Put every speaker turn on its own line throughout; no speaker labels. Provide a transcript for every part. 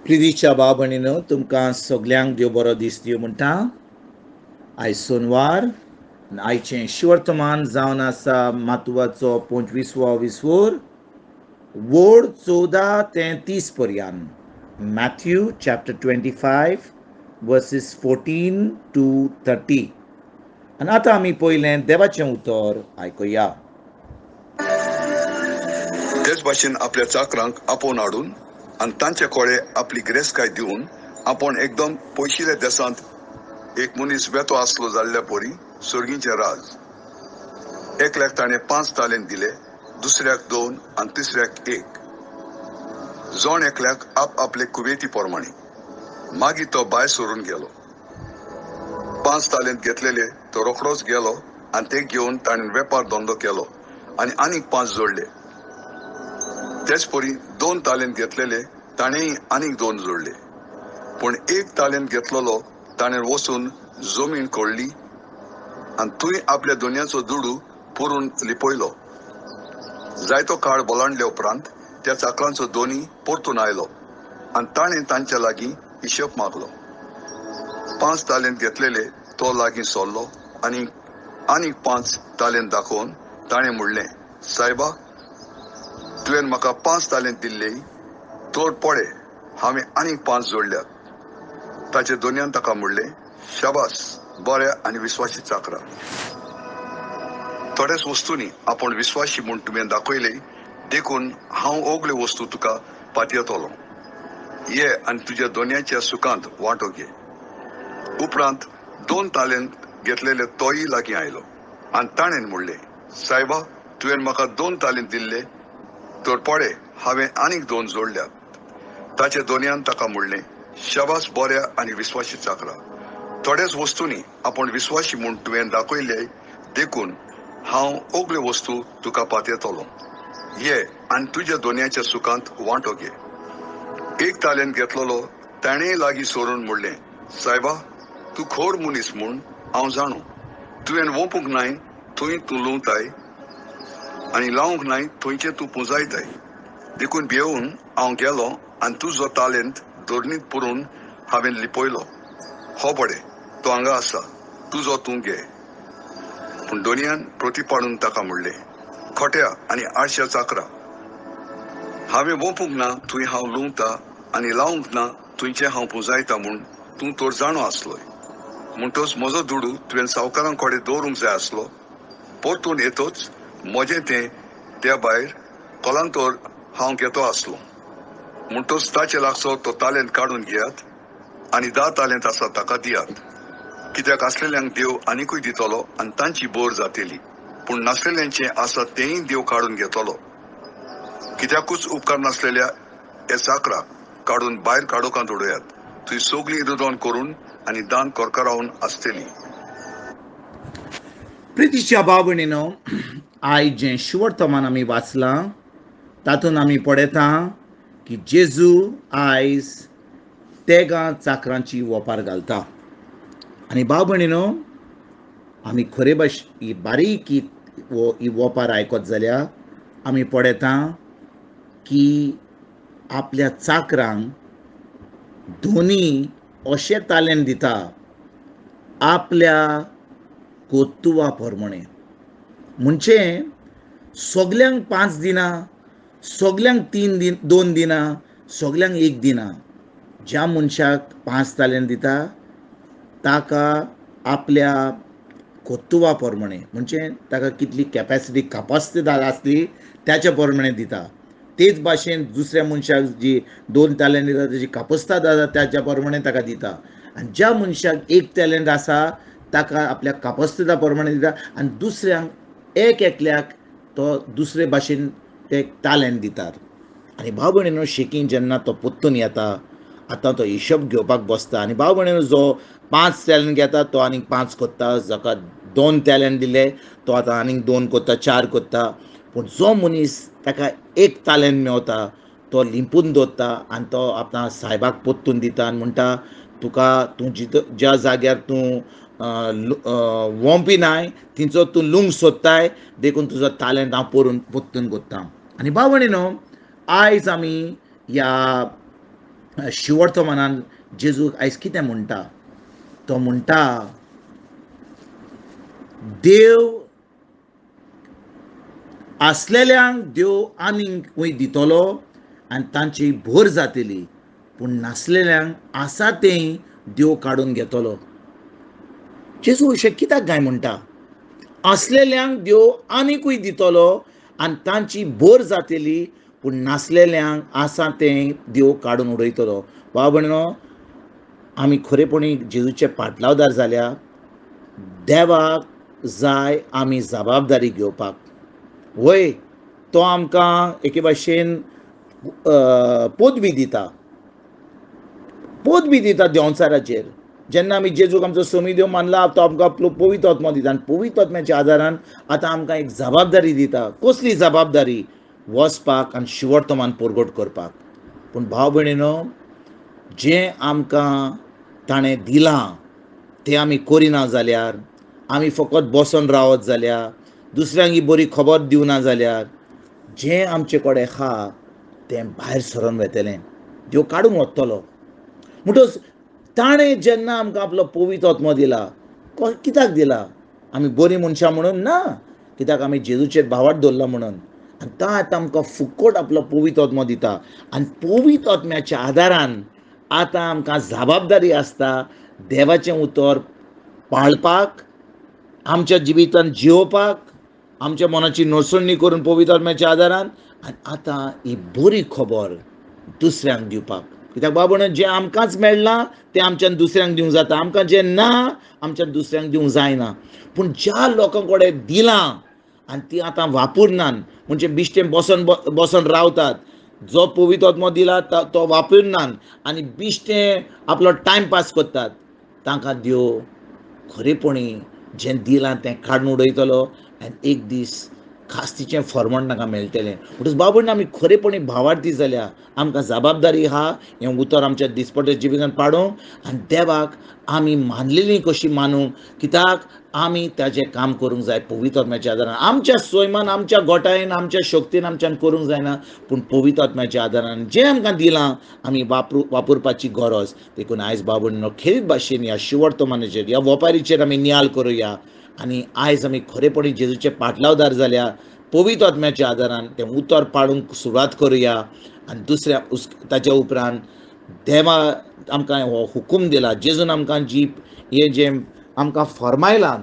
प्रितीच्या भाव भयणीनो, तुमकां सगल्यांक देव बरो दीस दिवं म्हणटा. आयज सोनवार, आयचें शिवर्तमान जावन आसा मातुवाचो 25वो विस्वोर, वोड 14 ते 30 पर्यान. Matthew chapter 25 verses 14 to 30. आनी आतां आमी पयलें देवाचें उतर आयकुया.
तेच भाशेन आपल्या चाकरांक आपोवन हाडून आनी तांचे कोळे आपली गिरेस्तकाय दिवन आपूण एकदम पयशिल्ल्या देशांत एक मनीस वेतो आसलो जाल्ल्या परी सर्गीचें राज. एकल्याक ताणें 5 तालेंत दिले, दुसऱ्याक 2 आनी तिसऱ्याक 1, जण एकल्याक आप आपले कुवेती प्रमाणे. मागीर तो भायर सरून गेलो. 5 तालेंत घेतलेले तो रोखडोच गेलो आनी ते घेवन ताणें वेपार धंदो केलो आनी आनीक 5 जोडले. तेच परी 2 तालेंत घेतलेले ताणेंय आनीक 2 जोडले. पूण 1 तालेंत घेतलेलो ताणें वचून जमीन कोळ्ळी आनी थंय आपल्या दोनयांचो दुडू पुरून लिपयलो. जायतो काळ बलांडले उपरांत त्या चाकरांचो दोनी परतून आयलो आनी ताणें तांच्या लागीं हिशोब मागलो. 5 तालेंत घेतलेले तो लागीं सरलो आनी आनीक 5 तालेंत दाखोवन ताणें म्हणलें, सायबा, तुवें म्हाका 5 तालेंत दिल्ले, तर पळय हांवें आनीक 5 जोडल्यात. ताचे दोनयान ताका म्हणलें, शाबास, बऱ्या आनी विस्वाशी चाकरा, थोड्याच वस्तूंनी आपूण विस्वाशी म्हूण तुवें दाखयले, देखून हांव ओगल्यो वस्तू तुका पातयेतलो. ये आनी तुज्या दोनयाच्या सुखांत वांटो घे. उपरांत 2 तालेंत घेतलेले तोय लागीं आयलो आनी ताणें म्हणलें, सायबा, तुवें म्हाका 2 तालेंत दिल्ले, तर पळय हांवें आनीक 2 जोडल्यात. ताचे दोनयान ताका म्हणलें, शाबास, बऱ्या आनी विस्वाशी चाकरा, थोड्याच वस्तूंनी आपूण विस्वाशी म्हूण तुवें दाखयले, देखून हांव ओगल्यो वस्तू तुका पातयेतलो. ये आनी तुज्या दोनयाच्या सुखांत वांटो घे. 1 तालेंत घेतलेलो ताणेंय लागीं सरून म्हणलें, सायबा, तूं खोर मनीस म्हूण हांव जाणू. तुवें वोंपूंक नाय थंय तूं लुंवताय आनी लावंक नाय थंयचें तूं पुंजायताय. देखून भियेवन हांव गेलो आनी तुजो तालेंत धरणींत पुरून हांवें लिपयलो. हो पळय, तो हांगा आसा, तुजो तूं घे. पूण दोनयान प्रती पाडून ताका म्हणलें, खोट्या आनी आळश्या चाकरा, हांवें वोंपूंक ना थंय हांव लुंवता आनी लावंक ना थंयचें हांव पुंजायता म्हूण तूं तर जाणो आसलोय. म्हणटच म्हजो दुडू तुवें सावकारां कडेन दवरूंक जाय आसलो. परतून येतच म्हजें तें त्या भायर कोलांतोर हांव घेतो आसलो. म्हणटच ताचे लागसो तो तालेंत काडून घेयात आनी 10 तालेंत आसा ताका दियात. कित्याक आसलेल्यांक देव आनिकूय दितलो आनी तांची बोर जातली, पूण नासलेल्यांचें आसा तेंय देव काडून घेतलो. कित्याकूच उपकार नासलेल्या ह्या चाकराक काडून भायर काडोकांत उडयात, थंय सगळीं रुदोन करून आनी दान करकरावन आसतली.
प्रितीच्या भाव भयणीनो, आयज जें शिवर्तमान आमी वाचलां तातूंत आमी पळयता की जेजू आयज 13 चाकरांची वोपार घालता. आनी भाव भयणीनो, आमी खरे भाश ही बारीक ही वोपार आयकत जाल्यार आमी पळयता की आपल्या चाकरांक दोनी अशें तालेंत दिता आपल्या कोत्तुवा प्रमाणे. म्हणजे सगल्यांक 5 दिना, सगल्यांक 3 दिन, 2 दिना, सगल्यांक 1 दिना. ज्या मनशाक 5 तालेंत दिता ताका आपल्या कोत्तुवा प्रमाणे, म्हणजे ताका कितली कॅपॅसिटी कापास्तेदार आसली त्याच्या प्रमाणे दिता. तेच भाशेन दुसऱ्या मनशाक जी 2 तालेंत दिता तेजी कापस्ताद आसा त्याच्या प्रमाणे ताका दिता. आनी ज्या मनशाक 1 टॅलंट आसा ताका आपल्या कापस्तेदा प्रमाणे दिता आनी दुसऱ्यांक एक एकल्याक तो दुसरे भाशेन ते टॅलंट दितात. आनी भाव भयणीनो, शेकीं जेन्ना तो परतून येता, आतां तो हिशोब घेवपाक बसता आनी भाव भयणीनो, जो 5 टॅलंट घेता तो आनीक 5 कोत्ता, जाका 2 टॅलंट दिले तो आतां आनीक 2 कोत्ता, 4 कोत्ता. पूण जो मनीस ताका 1 टॅलंट मेवता तो लिंपून दवरता आनी तो आपणा सायबाक परतून दिता आनी म्हणटा, तुका तूं ज्या जाग्यार तूं वोंपी नाय थंयचो तूं लुंग सोदताय, देखून तुजो टॅलंट हांव परतून कोत्ता. आनी भाव भयणीनो, आयज आमी ह्या शिवर्तमानान जेजू आयज कितें म्हणटा? तो म्हणटा देव आसलेल्यांक देव आनीक दितलो आनी तांची भर जातली, पूण नासलेल्यांक आसा तें देव काडून घेतलो. जेजू अशें कित्याक काय म्हणटा? आसलेल्यांक देव आनीकूय दितलो आनी तांची भर जातली, पूण नासलेल्यांक आसा तें देव काडून उडयतलो. भाव भयणीनो, आमी खरेपणी जेजूचे पाटलावदार जाल्या देवाक जाय आमी जबाबदारी घेवपाक. वय तो आमकां एके भाशेन पदवी दिता, पदवी दिता देंवचाराचेर. जेन्ना आमी जेजूक आमचो स्वामी देव मानला तो आमकां आपलो पवित्र आत्मो दिता आनी पवित्र आत्म्याच्या आदारान आतां आमकां एक जबाबदारी दिता. कसली जबाबदारी? वचपाक आनी शिवर्तमान परगट करपाक. पूण भाव भयणीनो, जें आमकां ताणें दिलां तें आमी करिना जाल्यार, आमी फकत बसून रावत जाल्यार, दुसऱ्यांक ही बरी खबर दिवना जाल्यार, जें आमचे कडेन आहा तें भायर सरून वेतलें, देव काडून वतलो. म्हणटच ताणें जेन्ना आमकां आपलो पवित्र आत्मो दिला, कित्याक दिला? आमी बरीं मनशां म्हणून ना, कित्याक आमी जेजूचेर भावार्थ दवरला म्हणून. आनी तो आतां आमकां फुकट आपलो पवित्र आत्मो दिता आनी पवित्र आत्म्याच्या आदारान आतां आमकां जबाबदारी आसता देवाचें उतर पाळपाक, आमच्या जिवितान जियोवपाक, आमच्या मनाची नसणणी करून पवित्र आत्म्याच्या आदारान, आनी आतां ही बरी खबर दुसऱ्यांक दिवपाक. कित्याक बाबा, जें आमकांच मेळ्ळां तें आमच्यान दुसऱ्यांक दिवंक जाता, आमकां जें ना आमच्यान दुसऱ्यांक दिवंक जायना. पूण ज्या लोकां कडेन दिलां आनी ती आतां वापरनात, म्हणजे बिश्टें बसून बसून रावतात, जो पवित्र आत्मो दिला तो वापरनात आनी बिश्टें आपलो टायम पास करतात, तांकां देव खरेपणी जें दिलां तें काडून उडयतलो आनी एक दीस खास्तीचें फर्माण तांकां मेळटलें. म्हणटच बाबा, आमी खरेपणी भावार्थी जाल्या आमकां जबाबदारी आहा हें उतर आमच्या दिसपट्ट्या जिवितांत पाडूंक आनी देवाक आमी मानलेली कशी मानूंक, कित्याक आमी ताजें काम करूंक जाय पवित्र आत्म्याच्या आदारान. आमच्या स्वयमान, आमच्या गोटायेन, आमच्या शक्तीन आमच्यान करूंक जायना, पूण पवित्र आत्म्याच्या आदारान जें आमकां दिलां आमी वापरपाची गरज. देखून आयज बाबा खेरीत भाशेन ह्या शिवर्तमानाचेर, ह्या वपारीचेर आमी नियाळ करुया आनी आयज आमी खरेपणी जेजूचे पाटलावदार जाल्या पवित्र आत्म्याच्या आदारान तें उतर पाडूंक सुरवात करुया आनी दुसऱ्या ताच्या उपरांत देवा आमकां हो हुकूम दिला, जेजून आमकां जी हें जें आमकां फर्मायलां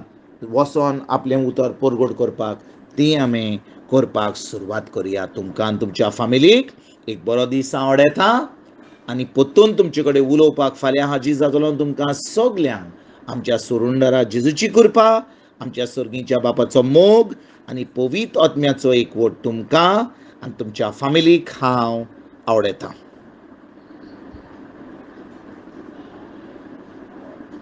वचोन आपलें उतर परगट करपाक, ती आमी करपाक सुरवात करुया. तुमकां आनी तुमच्या फामिलीक एक बरो दीस हांव आवडयता आनी परतून तुमचे कडेन उलोवपाक फाल्यां हाजीर जातलो. तुमकां सगल्यांक आमच्या सुरुंडरा जेजूची कृपा, आमच्या सर्गीच्या बापाचो मोग आनी पवित्र आत्म्याचो एकवट तुमकां आनी तुमच्या फामिलीक हांव आवडयता.